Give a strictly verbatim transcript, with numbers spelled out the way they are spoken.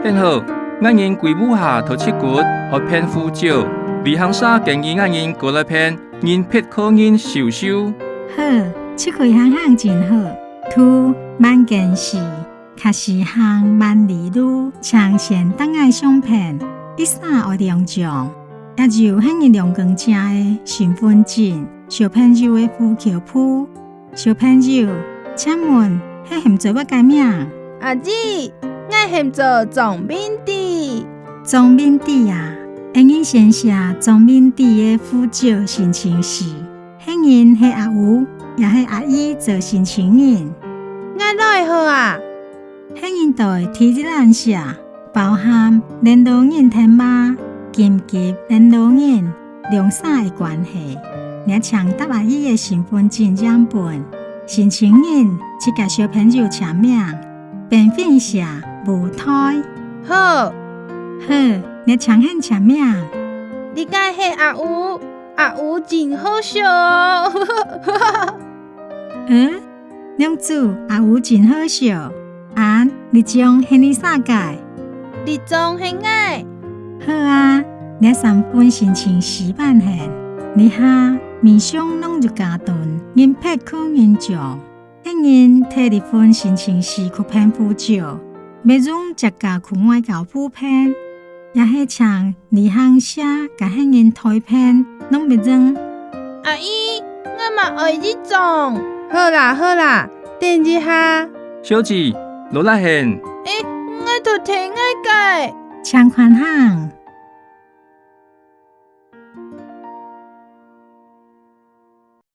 恁好，𠊎人歸屋下討七骨，愛辦護照。旅行社建議𠊎人過來辦人別確認手續。好，七骨行行真好。圖萬卷書，客事行萬里路，請先搭𠊎相片，一儕愛兩張。也有恁樣兩公姐个身份證、小朋友个戶口簿。小朋友，請問，你喊做麼个名？阿姨，𠊎喊做張明智。張明智啊，恁樣先寫張明智个護照申請書。 你人係阿有也係阿姨做申請人？𠊎來好啊。你人對第一欄寫，包含聯絡人電話、緊急聯絡人、兩儕个關係。你請搭阿姨个身份證影本，申請人自家小朋友簽名，邊邊寫舞台。好。好，你請你簽名。這个係阿有， 阿有真好笑哦。嗯，兩組阿有真好笑。恁，這張係你寫个？這張係𠊎。好啊，這三份申請書辦好，這下面上攏有加頓人別確認章。 你人提這份申請書去辦護照，乜用折價去外交部辦，也係請旅行社佮你人代辦，攏乜用。阿姨，𠊎嘛愛一張。好啦，好啦，等一下。小姐，勞力你。欸，𠊎都提𠊎个。請寬行。